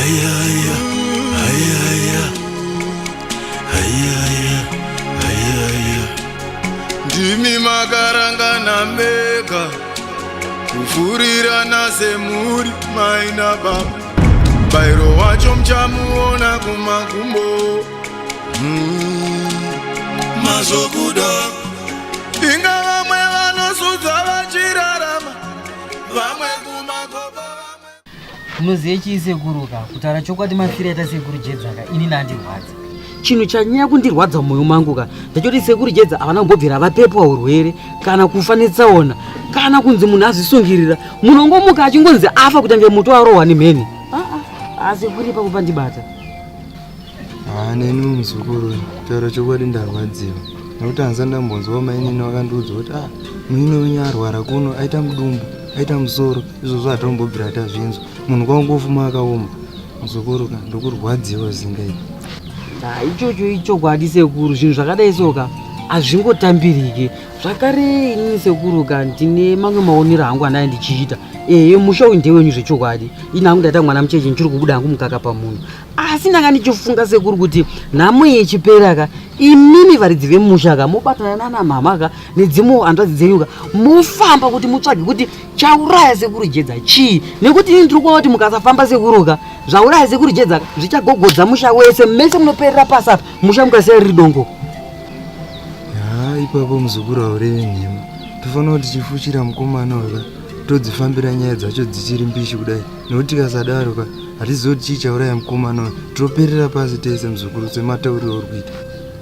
Haiya, haiya, haiya, haiya. Haiya, haiya, haiya, haiya. Ndimi makarangana mega kufurirana semhuri mai nababa bairo wacho muchamuona kumakumbo. Mazokuda. Inga vamwe vanosudza vachirarama, vamwe kumakopa, vamwe Munozive chii sekuru ka? Kutaura chokwadi mafiro aita sekuru Jedza ka ini nandirwadza. Chinhu chanyanya kundirwadza mumwoyo mangu ka ndechoti sekuru Jedza havana kumbobvira vapepwa urwere kana kufa netsaona kana kunzi munhu azvisungirira. Munongomuka achingonzi afa kutange muti warohwa nemheni. Ah ah, sekuru ipapo pandibata. Haa neniwo muzukuru kutaura chokwadi ndarwadziwa nekuti handisati ndambonzwa mainini vakandiudza kuti ah munin'i wenyu arwara kuno aita mudumbu aita musoro izvozvo hatombobvira tazvinzwa munhu kwangofuma akaoma muzukuru ka ndokurwadziwa zingaiti. Ha ichocho ichokwadi sekuru, zvinhu zvakadai so ka hazvingotambirike. Zvakare inini sekuru ka ndine mamwe maonero hangu andai ndichiita. Ehe musha uyu ndewenyu zvechokwadi, ini hangu ndaita mwana mucheche ndichiri kubuda hangu mukaka pamunhu. Asi ndanga ndichifunga sekuru kuti nhamo iyi ichipera ka imimi varidzi vemusha ka mobatana nana mama ka nedzimwewo hanzvadzi dzenyu ka mofamba kuti mutsvage kuti chauraya sekuru Jedza chii, nekuti ini ndiri kuona kuti mukasafamba sekuru ka zvauraya sekuru Jedza ka zvichagogodza musha wese, mese munoperera pasi apa musha mukasiya riri dongo. Haa ipapo muzukuru haurevi nhema, tofanira kuti tichifushira mukomana uyu ka todzifambira nyaya dzacho dzichiri mbishi kudai nekuti tikasadaro ka hatizivi kuti chii chauraya mukomana uyu, toperera pasi tese muzukuru sematauriro auri kuita.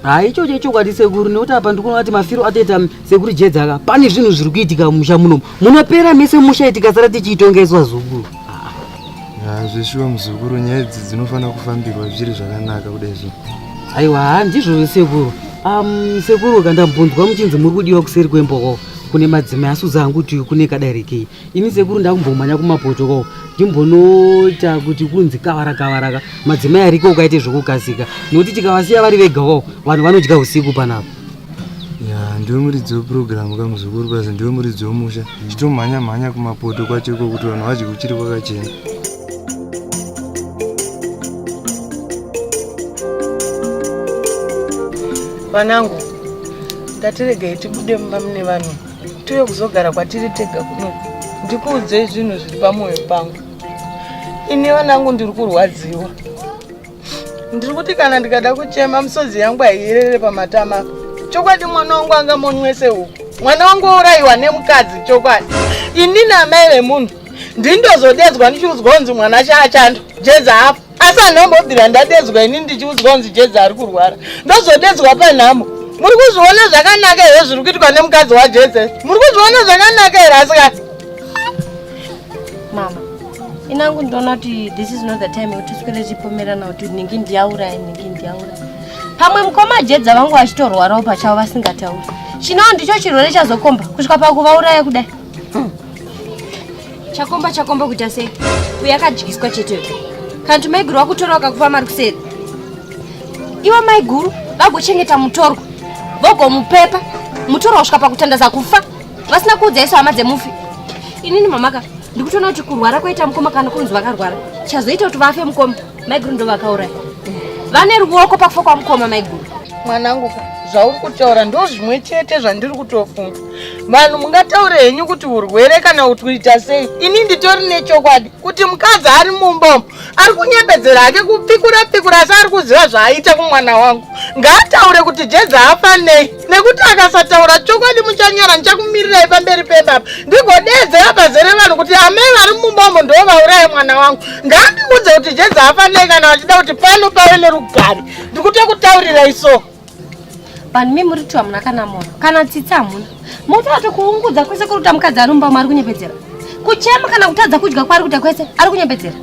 Ha ichocho ichokwadi sekuru, nekuti apa ndikuona kuti mafiro atoita sekuru Jedza ka pane zvinhu zviri kuitika mumusha munomu, munopera mese musha tikasara tichiitongeswa zukuru. Ha zveshuwa muzukuru, nyaya idzi dzinofanira kufambirwa zvichiri zvakanaka kudai so. Aiwa ha ndizvozvo sekuru. Sekuru ka ndambonzwa muchinzi muri kudiwa kuseri kwemboko kune madzimai asudza hangu kuti kune kadarikei. Ini sekuru ndakumbomhanya kumapoto kwao ndimbonoita kuti kunzi kavara kavaraka madzimai ariko ukaite zvokukasika, nekuti tikavasiya vari vega kwao vanhu vanodya usiku panapa. Ya ndiwe muridzi wepurogiramu ka muzukuru, basi ndiwe muridzi wemusha, chitomhanya mhanya kumapoto kwacho iko kuti vanhu vadye kuchiri kwakachena. Vanangu, ndatiregai tibude mumba mune vanhu tiuye kuzogara kwatiri tega kuno, ndikuudzei zvinhu zviri pamwoyo pangu. Ini vanangu ndiri kurwadziwa, ndiri kuti kana ndikada kuchema misodzi yangu haiyerere pamatama apa. Chokwadi mwana wangu angamonwese huku, mwana wangu ourayiwa nemukadzi. Chokwadi ini naamai vemunhu ndindozodedzwa ndichiudzwa kunzi mwana chaachando Jedza afa, asi handambobvira ndadedzwa ini ndichiudzwa kunzi Jedza ari kurwara, ndozodedzwa panhamo. Muri kuzviona zvakanaka here zviri kuitwa nemukadzi waJedza? Muri kuzviona zvakanaka here asikana? Mama, inangu ndinoona kuti this is not the time yekuti tiswere tichipomerana kuti nhingi ndiyauraya nhingi ndiyauraya. Pamwe mukoma Jedza vangu vachitorwarawo pachavo vasingatauri. Chinowo ndicho chirwere chazokomba kusvika pakuvauraya kudai. Chakomba chakomba kuita sei? Uyu akadyiswa chete uyu. Kana kuti maiguru vakutora vakakupa mari kuseri. Iwe maiguru vagochengeta mutorwa vogomupepa mutorwa kusvika pakutandaza kufa vasina kuudza isu hama dzemufi. Inini mamaka ndikutoona kuti kurwara kwaita mukoma kana kunzi vakarwara chazoita kuti vafe mukoma maiguru ndo vakauraya. Vane ruoko pakufa kwamukoma maiguru. Mwanangu, zvauri kutaura ndo zvimwe chete zvandiri kutofunga. Vanhu mungataure henyu kuti urwere kana kuti kuita sei, ini nditori nechokwadi kuti mukadzi ari mumba umu ari kunyepedzera hake kupfikura pfikura, asi ari kuziva zvaaita kumwana wangu. Ngaataure kuti Jedza afa nei, nekuti akasataura chokwadi muchanyara. Ndichakumirirai pamberi pebaba ndigodedzera pazere vanhu kuti amai vari mumba umu ndo vauraya mwana wangu. Ngaandiudze kuti Jedza afa nei kana vachida kuti pano pave nerugare. Ndikutokutaurirai so. Vanhu mi muri tu hamuna kana moyo kana tsitsi hamuna. Motaura kuti kuungudza kwese kuri kuita mukadzi ari mumba umu ari kunyepedzera. Kuchema kana kutadza kudya kwaari kuita kwese ari kunyepedzera.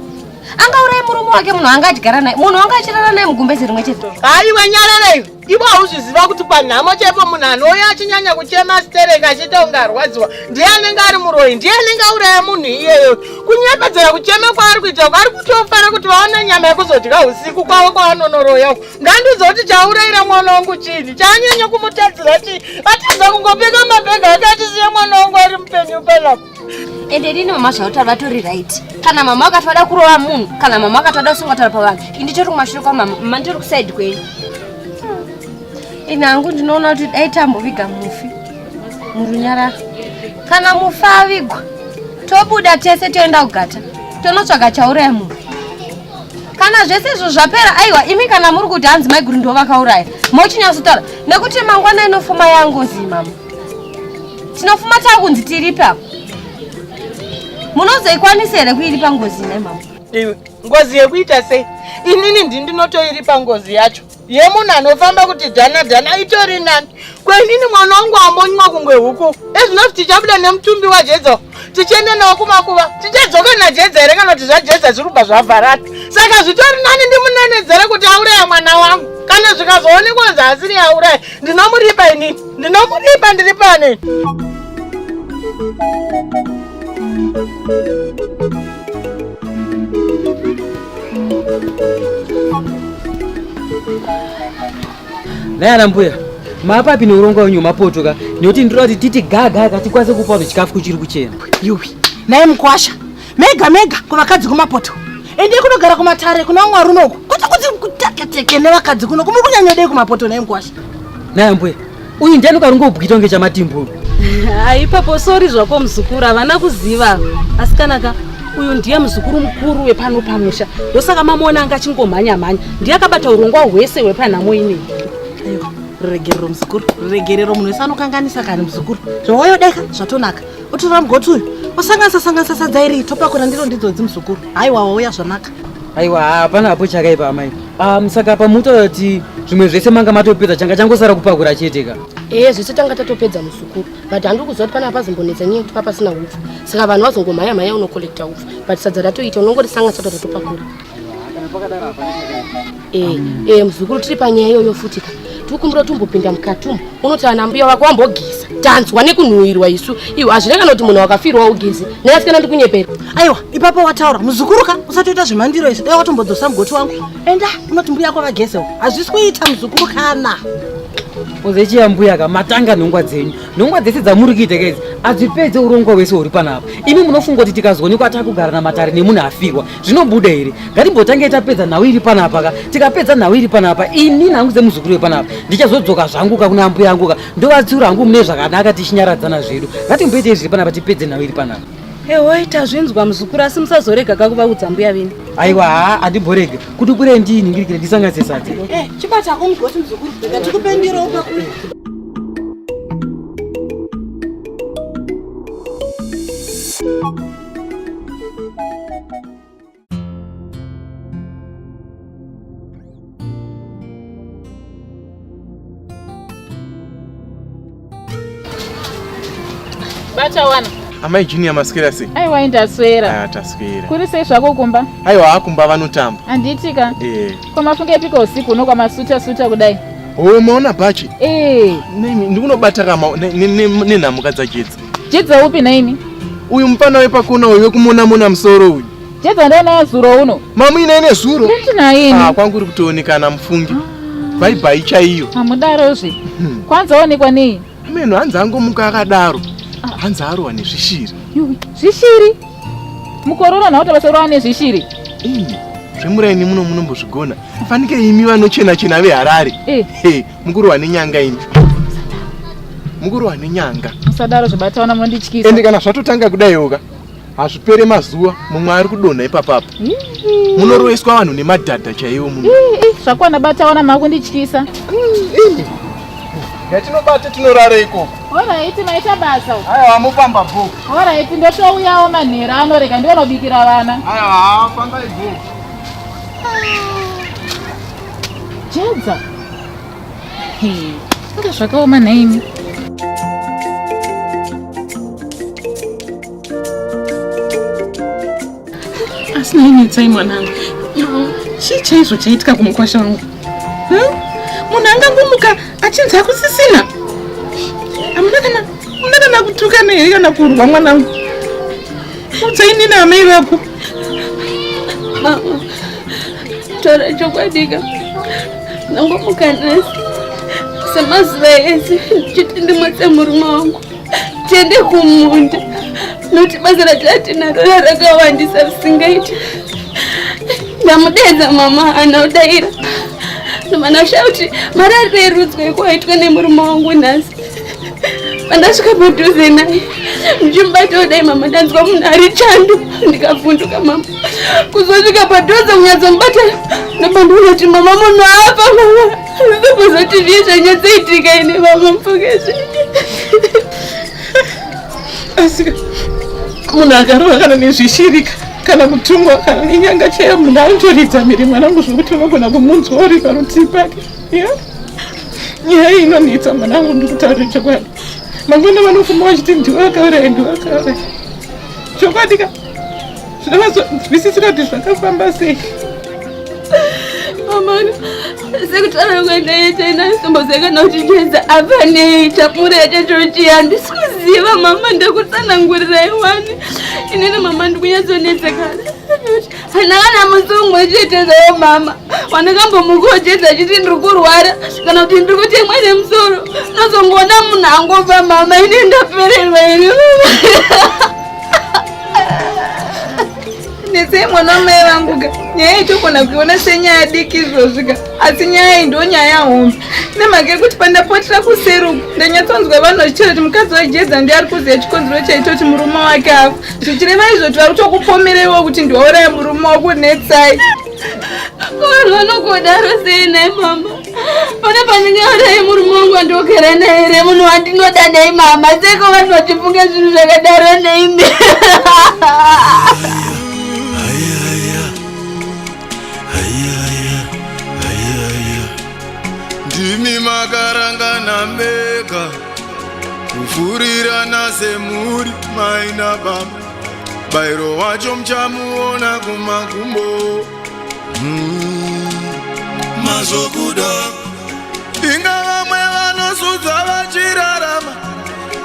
Angauraye murume wake munhu anga adyara naye, munhu anga achirara naye mugumbeze rimwe chete. Haiwa nyarara iwe. Ivo hauzviziva kuti panhamo chaipo munhu anouya achinyanya kuchema stereka achiita kunge arwadziwa ndiye anenge ari muroyi, ndiye anenge auraya munhu iyeyo. Kunyepedzera kuchema kwaari kuita uko ari kutofara kuti vaone nyama yekuzodya usiku kwavo kwavanonoroya uko. Ngandiudze kuti chaurayira mwana wangu chini, chaanyanya kumutadzira chii? Atadza kungopfeka mabhega ake achisiya mwana wangu ari mupenyu panapa. Ende inini mama zvautaura vatori right. Kana mama vakati vada kurova munhu, kana mama vakati vada kusunga taura pavanhu, ini nditori kumashure kwamama, mama nditori kusaidi kwenyu. Ini hangu ndinoona kuti dai tamboviga mufi murunyararo. Kana mufi avigwa, tobuda tese toenda kugata, tonotsvaga chauraya munhu. Kana zvese izvo zvapera, aiwa imi kana muri kuti hanzi maiguru ndo vakauraya, mochinyatsotaura nekuti mangwana inofuma yangozi mama. Tinofuma takunzi tiripe apa. Munozoikwanisa here kuiripa ngozi nhai mama? Iwe, ngozi yekuita sei? Inini ndi ndinotoiripa ngozi yacho. Yemunhu anofamba kuti dhana dhana itori nani. Ko inini mwana wangu ambonywa kunge huku. Ezvino tichabuda nemutumbi waJedza tichienda nawo kumakuva. Tichadzoka naJedza here kana kuti zvaJedza zviri kubva zvavharana. Saka zvitori nani ndimunenedzere kuti auraya mwana wangu. Kana zvikazoonekwa kunzi asiri auraya, ndinomuripa inini. Ndinomuripa ndiri pano ini. Nhai ana mbuya, maapapi neurongwa wenyu hwemapoto ka? Nekuti ndinoda kuti titi gaga ka tikwanise kupa vanhu chikafu kuchiri kuchena. Yuwi, nhai mukwasha, mega mega kuvakadzi kumapoto. Endei kunogara kumatare kuna vamwe varume uko. Kwete kuti kuteketeke nevakadzi kuno. Kumuri kunyanyodei kumapoto nhai mukwasha? Nhai mbuya, uyu ndiani ukarungobwita kunge chamatimbo? Ipapo sori zvako muzukuru, havana kuziva. Asikana ka, uyu ndiye muzukuru mukuru wepano pamusha. Ndosaka mamuona anga achingomhanya mhanya. Ndiye akabata urongwa hwese hwepanhamo ineyi. Aiwa, ruregerero muzukuru, ruregerero munhu wese anokanganisa kani muzukuru. Zvawayodeka zvatonaka. Otora mugoti uyu, osanganisa sanganisa sadza iri, topakura ndiro ndidzodzi muzukuru. Haiwa wauya zvanaka. Aiwa, hapana hapo chakaipa amai. Saka pamutaura kuti zvimwe zvese manga matopedza, changa changosara kupakura chete ka? Ehe, zvese tanga tatopedza muzukuru, but handiri kuziva kuti pana pazombonetsa nyaya yekuti papasina hupfu, saka vanhu vazongomhanya mhanya unokolekta hupfu, but sadza ratoita unongorisanganisa kuti ratopakura. Eh, muzukuru, tiri panyaya iyoyo futi ka, tikukumbira tumbopinda mukati umu unoti ana mbuya wako wambogeza, tanzwa nekunhuhwirwa isu. Iwe hazvina kana kuti munhu wakafirwa ugeze neasikana, ndikunyepera. Aiwa, ipapo wataura muzukuru ka, usatoita zvemandiro izvi, dai watombodzosa mugoti wangu. Enda unoti mbuya yako vagezewo, hazvisi kuita muzukuru kana. Uzechiya mbuya ka, matanga nhongwa dzenyu. Nhongwa dzese dzamuri kuita ka idzi hadzipedze urongwa hwese huri panapa. Imi munofunga kuti tikazoonekwa takugara namatare nemunhu afirwa zvinobuda here? Ngatimbotange tapedza nhau iri panapa ka. Tikapedza nhau iri panapa, ini hangu semuzukuru wepanapa ndichazodzoka zvangu ka kuna ambuya angu ka, ndovatsiura hangu mune zvakanaka tichinyaradzana zvedu. Ngatimboitei zviri panapa tipedze nhau iri panapa. Ehoi, tazvinzwa muzukuru, asi musazorega ka kuvaudza mbuya venyu. Aiwa, haa handimborege kuti kure ndiningirikire ndisanganise sadza. Chibata mugoti muzukuru, rega tikupe ndiro upakure. Bachawana. Amai Junior, maswera sei? Aiwa, indaswera. Ah, taswera. Kuri sei zvako kumba? Aiwa, kumba vanotamba. Handitika. Eh. Kwamafunga epiko usiku uno kwamasuta suta kudai? Oh, maona bhachi? Eh. Nemi ndikunobata kama nenhamuka dzaJedza. Jedza upi naimi? Uyu mufana wepakona uyu wekumona mona musoro uyu. Jedza ndaona zuro uno. Mamuina ine zuro? Ndina ini. Ah, kwangu uri kutoonekana mufungi. Bye bye chaiyo. Hamudarozve. Kwanza onekwa nei? Ameno, hanzi angomuka akadaro. Hanzi arohwa nezvishiri. Yuwi, zvishiri? Mukororo nawo basa rohwa nezvishiri. Imi, zvemuraini muno munombozvigona. Fanike imi vanochena chena veHarare. Eh. Hey, mukurohwa nenyanga imi. Mukurohwa nenyanga. Musadaro zvabataona, munondityisa. Ende kana zvatotanga kudaiwoka, hazvipere mazuva mumwe ari kudonha ipapapo. Munoroeswa vanhu nemadhadha chaiwo muno. Zvakwana bataona, makundityisa. Imi. Yatinobata tinorara ikoko. Alright, maita basa. Aiwa, mufamba bhuku. Alright, ndotouyawo manhero anorega ndionobikira vana. Aiwa, fambai bhuku. Jedza. Inga zvakaoma nhaimi. Asi nainetsai mwanangu, chii chaizvo chaitika kumukwasha wangu? Munhu angangomuka achinzi akusisina. Hamuna kana hamuna kana kutukana here kana kurwa mwanangu. Udza inini amai vako. Mama, taura chokwadika. Ndangomuka nhasi semazuva ese ndichiti ndimutse murume wangu tiende kumunda nokuti basa ratatinaro rakawandisa zvisingaiti. Ndamudeedza mama haana kudaira. Ndobva ndashaya kuti mararerudzwa kwaitwa nemurume wangu nhasi. Pandasvika padhuze naye ndichimubata kudai mama ndanzwa munhu ari chando ndikavhunduka mama. Kuzosvika padhuze kunyatsomubata ndobva ndaona kuti mama munhu afa mama. Ndobvozoti zvii zvanyatsoitika ini mama mufunge zvii. Asi munhu akarova kana nezvishirika kana kutungwa kana nenyanga chaiyo munhu anotoridza miri mwanangu zvekuti unogona kumunzwa uri parutivi pake ya nyaya iyi inonetsa mwanangu ndikutaurira chokwadi mangwana vanofuma vachiti ndiwe akauraya ndiwe akauraya chokwadi ka zvinonzwisisika kuti zvakafamba sei. Mama, sekutaura kwandaita inasomboziva kana kuti Jedza afa nei chamuraya chacho chiya handisi kuziva mama ndakutsanangurirai wani inini mama ndikunyatsonetsekana hana kana musi umwe chete zvawo mama wandakambomukawo Jedza achiti ndiri kurwara kana kuti ndiri kutemwa nemusoro ndozongoona munhu angofa mama ini ndapererwa ini mama. Netsei mwana wamai vangu ka nyaya iyi togona kuiona senyaya diki izvozvi ka asi nyaya iyi ndo nyaya hombe nemhaka yekuti pandapotera kuseri uku ndanyatsonzwa vanhu vachichera kuti mukadzi wajedza ndiye ari kuziva chikonzero chaita kuti murume wake afa zvichireva izvo kuti vari kutokupomereiwo kuti ndiwauraya murume wako netsai Vanhu vanogodaro sei nhai mama? Pane pandingauraye murume wangu wandogara naye here munhu wandinoda nhai mama? Seiko vanhu vachifunga zvinhu zvakadaro nhaimi? Ndimi makarangana mega kufurirana semhuri mai nababa bairo wacho muchamuona kumakumbo Mazokuda inga vamwe vanosudza vachirarama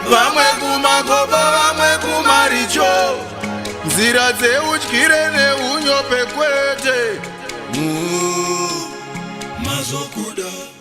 vamwe kumakopa vamwe kumaricho nzira dzeudyire neunyope kwete Mazokuda.